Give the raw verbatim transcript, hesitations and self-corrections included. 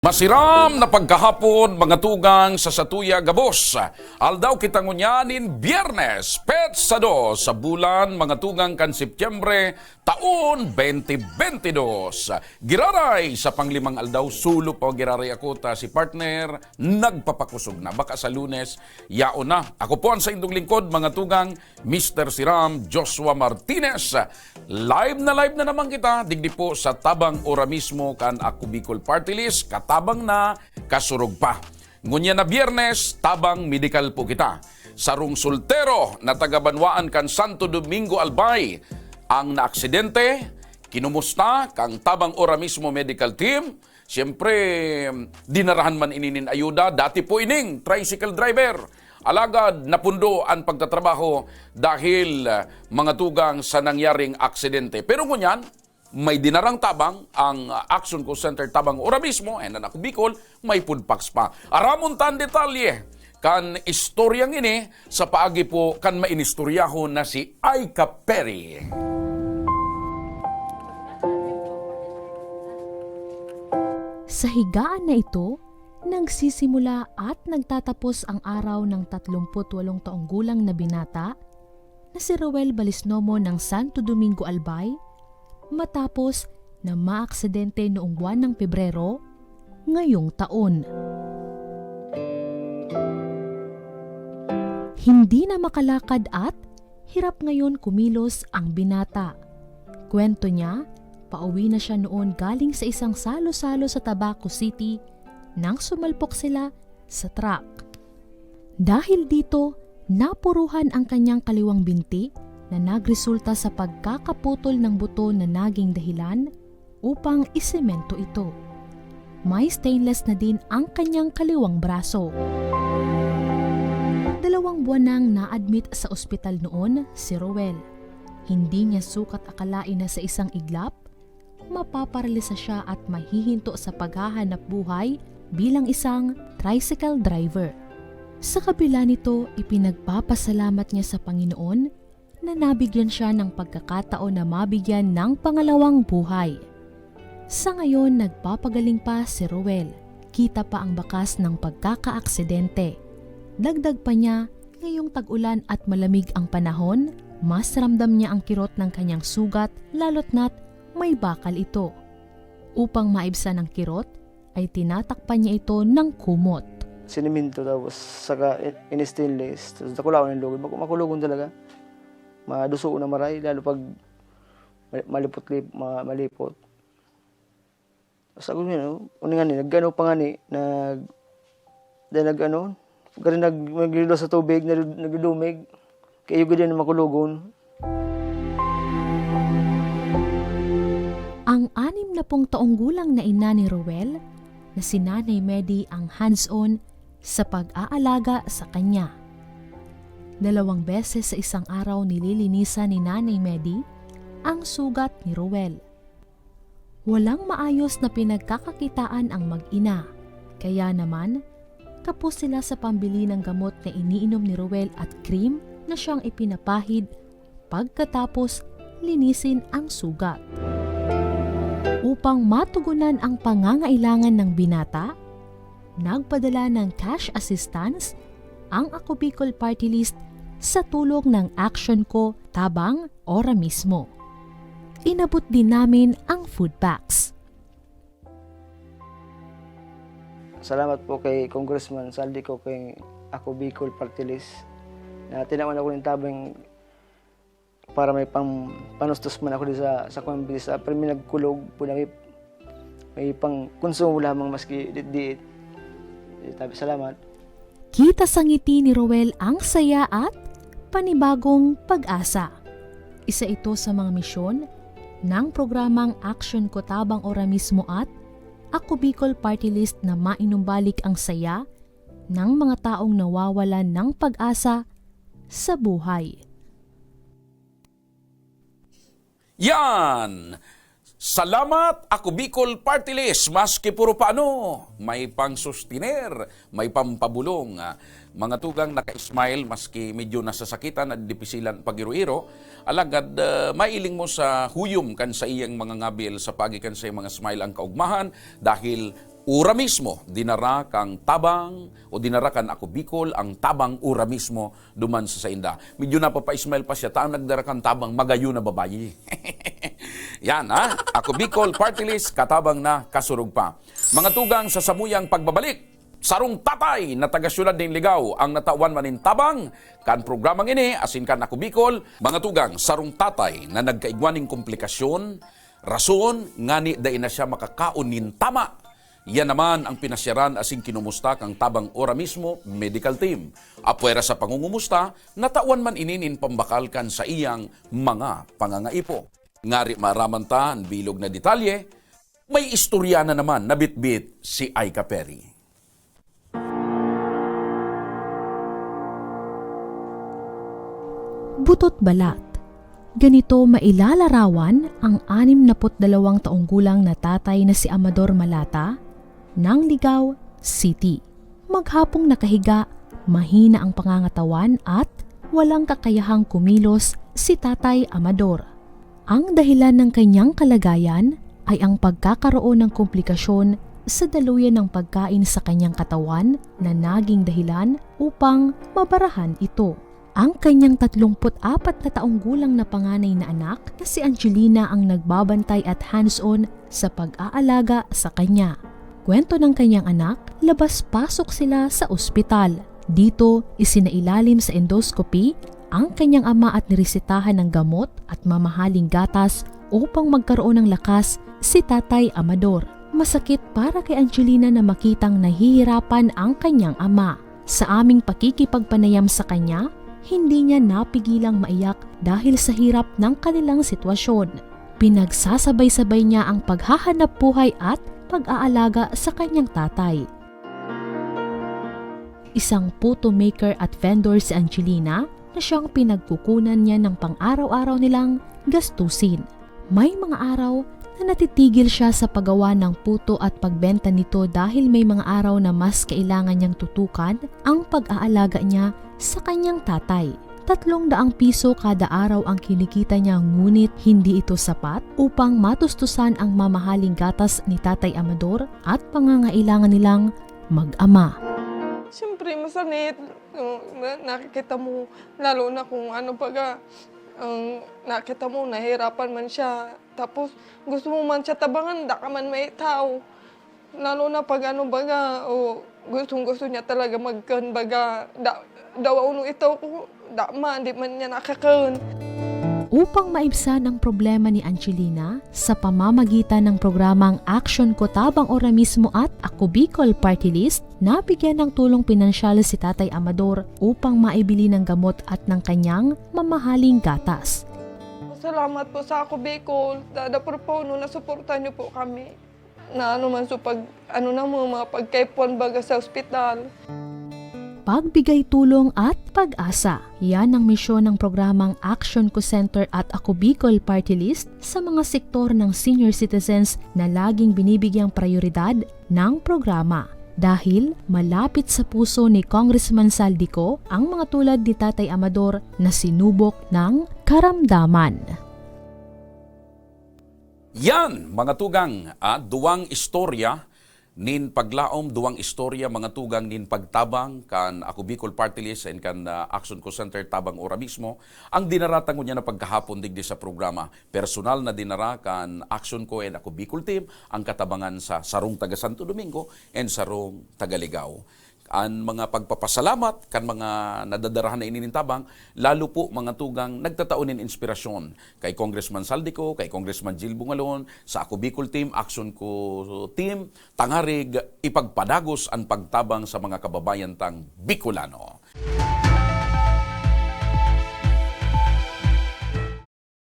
Masiram na pagkahapon, mga tugang sa satuya gabos. Aldaw kita ngunyan nin Biyernes, petsa dos sa bulan, mga tugang, kan Setyembre, taon twenty twenty-two. Giraray sa panglimang aldaw, sulo pa giraray ako, ta si partner nagpapakosog na. Baka sa Lunes, yaon na. Ako po ang saindong lingkod, mga tugang, Mister Siram Joshua Martinez. Live na live na naman kita, digdi po sa tabang ora mismo kan Ako Bicol Party List, katabang na, kasurog pa. Ngunyan na Biyernes, tabang medikal po kita. Sarong soltero na taga-banwaan kan Santo Domingo, Albay, ang naaksidente. Kinumusta kang tabang ora mismo medical team? Siyempre, dinarahan man ini nin ayuda. Dati po ining tricycle driver. Alagad napundo an pagtatrabaho dahil, ah, mga tugang sa nangyaring aksidente. Pero ngunyan, may dinarang tabang ang, ah, Action Call Center tabang ora mismo, and an Ako Bicol, may food packs pa. Aramon ta an detalye kan istoryang ini sa paagi po kan mainistoryahon na si Aika Perry. Sa higaan na ito, nagsisimula at nagtatapos ang araw ng tatlumpu't walong taong gulang na binata na si Roel Balisnomo ng Santo Domingo, Albay, matapos na maaksidente noong buwan ng Pebrero ngayong taon. Hindi na makalakad at hirap ngayon kumilos ang binata. Kwento niya, pauwi na siya noon galing sa isang salo-salo sa Tabaco City nang sumalpok sila sa truck. Dahil dito, napuruhan ang kanyang kaliwang binti na nagresulta sa pagkakaputol ng buto na naging dahilan upang isemento ito. May stainless na din ang kanyang kaliwang braso. Dalawang buwan nang na-admit sa ospital noon si Roel. Hindi niya sukat akalain na sa isang iglap, mapaparalisa siya at mahihinto sa paghahanap buhay bilang isang tricycle driver. Sa kabila nito, ipinagpapasalamat niya sa Panginoon na nabigyan siya ng pagkakataon na mabigyan ng pangalawang buhay. Sa ngayon, nagpapagaling pa si Roel. Kita pa ang bakas ng pagkakaaksidente. Dagdag pa niya, ngayong tag-ulan at malamig ang panahon, mas ramdam niya ang kirot ng kanyang sugat, lalo't na't may bakal ito. Upang maibsan ang kirot, ay tinatakpan niya ito ng kumot. Sinemento, tapos saka in stainless, tapos dakulaon ang lugod. Maku-, makulogon talaga. Maduso na maray, lalo pag mali-, malipot-lip-, ma-, malipot. Tapos ako yun, oh, ano nga ni, nag-ano pa nga ni, nag-, then nag-ano, pagka nag-, nagluluwas sa tubig, nag-, nagdudumig. Kaya yung ganyan makulogon. Ang anim na pung taong gulang na ina ni Roel, na si Nanay Medi ang hands-on sa pag-aalaga sa kanya. Dalawang beses sa isang araw nililinisan ni Nanay Medi ang sugat ni Roel. Walang maayos na pinagkakakitaan ang mag-ina. Kaya naman, kapos sila sa pambili ng gamot na iniinom ni Roel at cream na siyang ipinapahid pagkatapos linisin ang sugat. Upang matugunan ang pangangailangan ng binata, nagpadala ng cash assistance ang Ako Bicol Party List sa tulong ng Action Co Tabang Ora Mismo. Inabot din namin ang food packs. Salamat po kay Congressman Saldi Co, kay Ako Bicol Party List, na tinawan ako ng tabang para may pang-, panustos man ako di sa, sa kuwan, di sa, pero may nagkulog po na may, may pang-konsumo lamang maski di, di, di, tabi, salamat. Kita sa ngiti ni Roel ang saya at panibagong pag-asa. Isa ito sa mga misyon ng programang Action Ko Tabang Ora Mismo at Ako Bicol Party List na mainumbalik ang saya ng mga taong nawawalan ng pag-asa sa buhay. Yan! Salamat, Ako Bicol Party List. Maski puro paano, may pang-sustiner, may pampabulong. Ah, mga tugang naka-smile, maski medyo nasasakitan at dipisilan pag-iro-iro, alagad, ah, mailing mo sa huyom kan saiyang mga ngabil, sa paagi kan saiyang mga smile ang kaugmahan, dahil Ura mismo, dinara kan tabang o dinara kan Ako Bicol ang tabang ura mismo duman sa sainda. Medyo napapa-smile pa siya, ta ang nagdara kan tabang, magayon na babayi. Yan, ha? Ako Bicol, Party List, katabang na, kasurog pa. Mga tugang, sa samuyang pagbabalik, sarong tatay na taga-syudad nin Ligao ang natawan man nin tabang kan programang ini, asin kan Ako Bicol. Mga tugang, sarong tatay na nagkaigwa nin komplikasyon, rason ngani dai na siya makakaon nin tama. Yan naman ang pinasyaran asin kinumusta kan tabang ora mismo medical team. Apwera sa pangungumusta, natawan man ini nin pambakal kan saiyang mga pangangaipo. Ngari maaraman ta an bilog na detalye, may istorya na naman na bitbit si Aika Perry. Butot balat. Ganito mailalarawan ang anim na put dalawang taong gulang na tatay na si Amador Malata, ng Ligao City. Maghapong nakahiga, mahina ang pangangatawan at walang kakayahang kumilos si Tatay Amador. Ang dahilan ng kanyang kalagayan ay ang pagkakaroon ng komplikasyon sa daluyan ng pagkain sa kanyang katawan na naging dahilan upang mabarahan ito. Ang kanyang tatlongput apat na taong gulang na panganay na anak na si Angelina ang nagbabantay at hands-on sa pag-aalaga sa kanya. Kwento ng kanyang anak, labas-pasok sila sa ospital. Dito, isinailalim sa endoscopy ang kanyang ama at niresetahan ng gamot at mamahaling gatas upang magkaroon ng lakas si Tatay Amador. Masakit para kay Angelina na makitang nahihirapan ang kanyang ama. Sa aming pakikipagpanayam sa kanya, hindi niya napigilang maiyak dahil sa hirap ng kanilang sitwasyon. Pinagsasabay-sabay niya ang paghahanap buhay at pag-aalaga sa kanyang tatay. Isang puto maker at vendor si Angelina na siyang pinagkukunan niya ng pang-araw-araw nilang gastusin. May mga araw na natitigil siya sa paggawa ng puto at pagbenta nito dahil may mga araw na mas kailangan niyang tutukan ang pag-aalaga niya sa kanyang tatay. Tatlong daang piso kada araw ang kinikita niya, ngunit hindi ito sapat upang matustusan ang mamahaling gatas ni Tatay Amador at pangangailangan nilang mag-ama. Siyempre, masakit. Yung na-, nakikita mo, lalo na kung ano, baga, ang nakita mo, nahihirapan man siya. Tapos, gusto mo man siya tabangan, da ka man may tao. Lalo na pag ano, baga, o gustong-gusto niya talaga magkan, baga, da-, dawa uno ito ko, da man, di man niya nakakan. Upang maibsan ang problema ni Angelina, sa pamamagitan ng programang Action Ko Tabang Ora Mismo at Ako Bicol Party List, nabigyan ng tulong pinansyal si Tatay Amador upang maibili ng gamot at ng kanyang mamahaling gatas. Salamat po sa Ako Bicol, Dada Propono, na suporta niyo po kami. Na ano man, so pag, ano na mo, mga pagkaipuan baga sa ospital. Pagbigay tulong at pag-asa. Yan ang misyon ng programang Action Ko Center at Ako Bicol Party List sa mga sektor ng senior citizens na laging binibigyang prioridad ng programa. Dahil malapit sa puso ni Congressman Saldico ang mga tulad ni Tatay Amador na sinubok ng karamdaman. Yan, mga tugang, ah, duwang istorya nin paglaom, duwang istorya, mga tugang, nin pagtabang kan Ako Bicol Party List and kan, ah, Action Ko Center Tabang Ora Mismo, ang dinara ta ngunyan na pagkahapon digdi sa programa. Personal na dinara kan Action Ko and Ako Bicol Team ang katabangan sa sarong taga Santo Domingo and sarong taga Ligao. An mga pagpapasalamat kan mga nadadarahan na ini nin tabang, lalo po, mga tugang, nagtatao nin inspirasyon kay Congressman Saldico, kay Congressman Jil Bungalon, sa Ako Bicol Team, Action Ko Team, tangarig ipagpadagos an pagtabang sa mga kababayan tang Bicolano.